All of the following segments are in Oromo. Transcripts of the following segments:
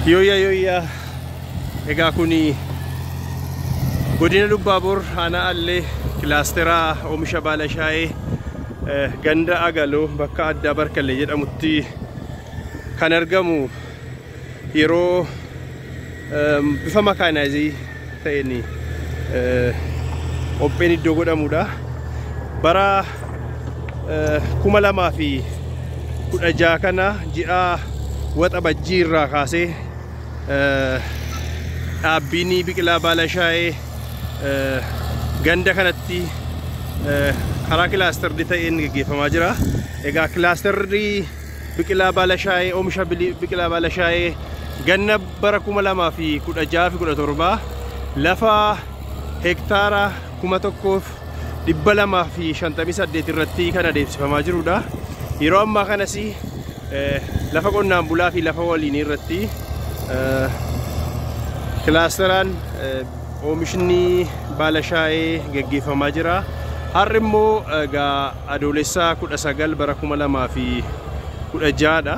Yooyyaa egaa kuni godina Lubbaabur aanaa Allee kilaasteraa oomisha baala shaayee ganda Agaloo bakka addaa Barkallee jedhamutti kan argamu yeroo bifa makaanaayizii ta'een qopheen iddoo godhamudha. Bara 2016 kana ji'a Waxabajjii irraa kaasee dhaabbiin biqilaa baala shaayee ganda kanatti karaa kilaasterri ta'een gaggeeffamaa jira. Egaa kilaasterri biqilaa baala shaayee oomisha biqilaa baala shaayee ganna bara 2016 fi 17 lafa hektaara 1258 irratti kan adeemsifamaa jirudha. Yeroo ammaa kanas lafa qonnaan bulaa fi lafa waliinii irratti kilaasteraan oomishni baala shaayee gaggeeffamaa jira. Har'i immoo egaa adoolessa 19 bara 2016 dha.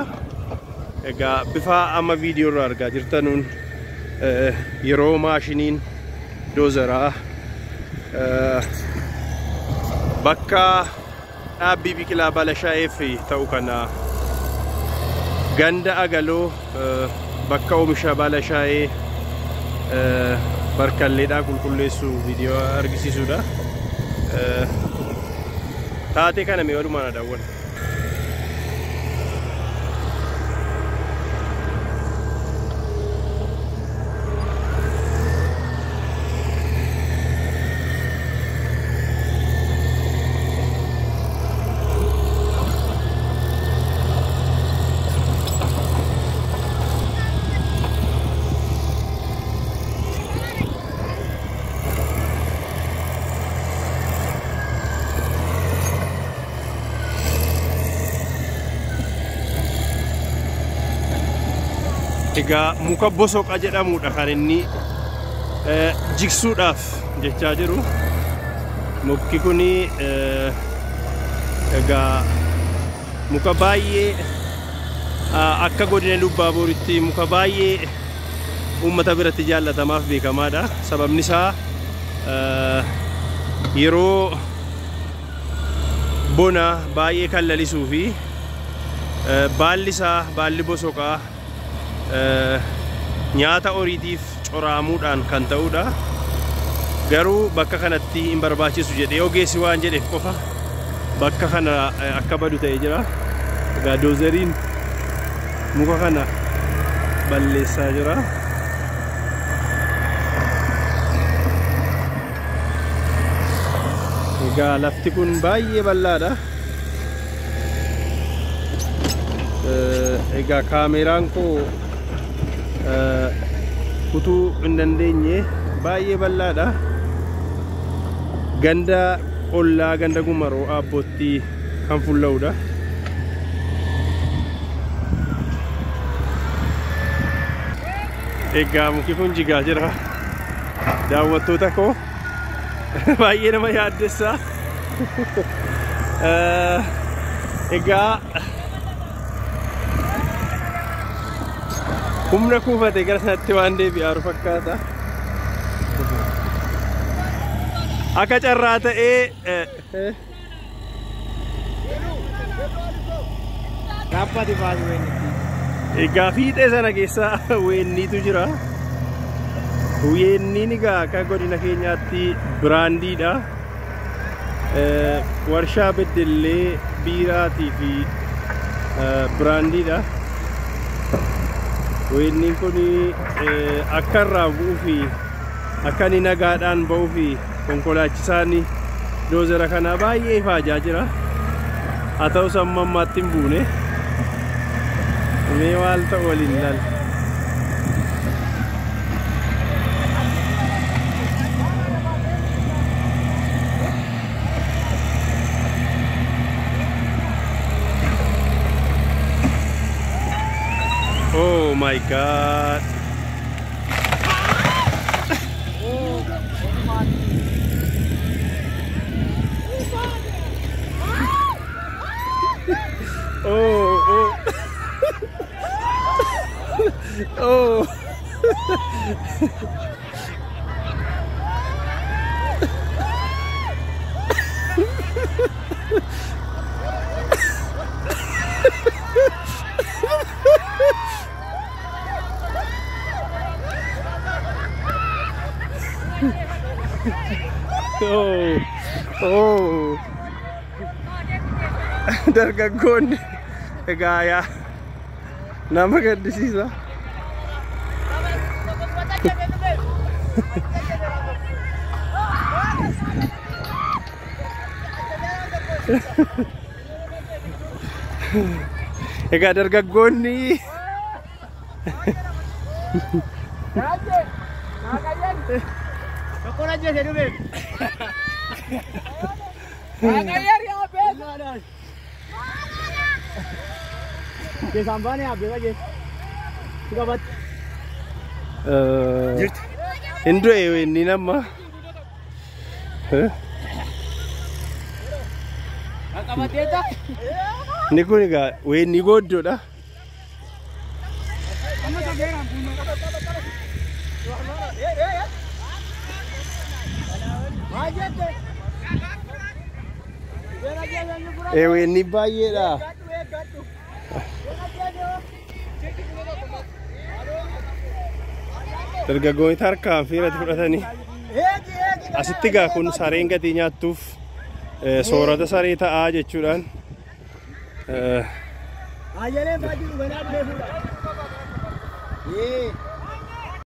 Egaa bifa amma viidiyoo irraa argaa jirtanuun yeroo maashiniin doozaraa bakka dhaabbii biqilaa baala shaayeef ta'u kana ganda Agaloo bakka oomisha baala shaayee Barkalleedhaa qulqulleessu viidiyoo argisiisudha. Taatee kana mee walumaan daawwanna. Egaa muka bosoqa jedhamudha kan inni jigsuudhaaf jechaa jiru. Mukki kun egaa muka baay'ee akka godina Lubbaaburitti muka baay'ee uummata biratti jaallatamaaf beekamaadha. Sababni isaa yeroo bona baay'ee kan lalisuu fi baalli isaa baalli bosoqaa nyaata horiitiif coraamuudhaan kan ta'udha. Garuu bakka kanatti hin barbaachisu jedhee ogeessi waan jedheef qofa bakka kana akka badu ta'ee jira. Egaa doozeriin muka kana balleessaa jira. Egaa lafti kun baay'ee bal'aadha. Egaa kaameraan koo kutuu hin dandeenye baay'ee bal'aadha. Ganda ollaa ganda Gumaroo Aabbootti kan fulla'udha. Egaa muki kun jigaa jira. Daawwattoota koo baay'ee nama yaaddessa. Egaa humna kuufate gara sanatti waan deebi'aaru fakkaata. Akka carraa ta'ee egaa fiixee sana keessa weenniitu jira. Weenniin egaa akka godina keenyaatti biraandiidha. Warshaa Beddellee biiraatii fi biraandiidha. Weenniin kun akka irraa bu'uu fi akka inni nagaadhaan ba'uu fi konkolaachisaan doozera kanaa baay'ee ifaajaa jira. Haa ta'us amma ammaatti hin buune. Mee maal ta'u waliin ilaalla. Oh my God. Oh, oh. Oh. Oh. Oh. Dargaggoonni egaa yaa nama gaddisiisa. Egaa dargaggoonni hin du'e inni nama. Inni kun egaa weennii gooddoodha. Weennii baay'eedha. Dargaggoonni harkaan fiirratti fudhatanii asitti egaa kun sareen gatii nyaattuuf soorata saree ta'aa jechuudhaan.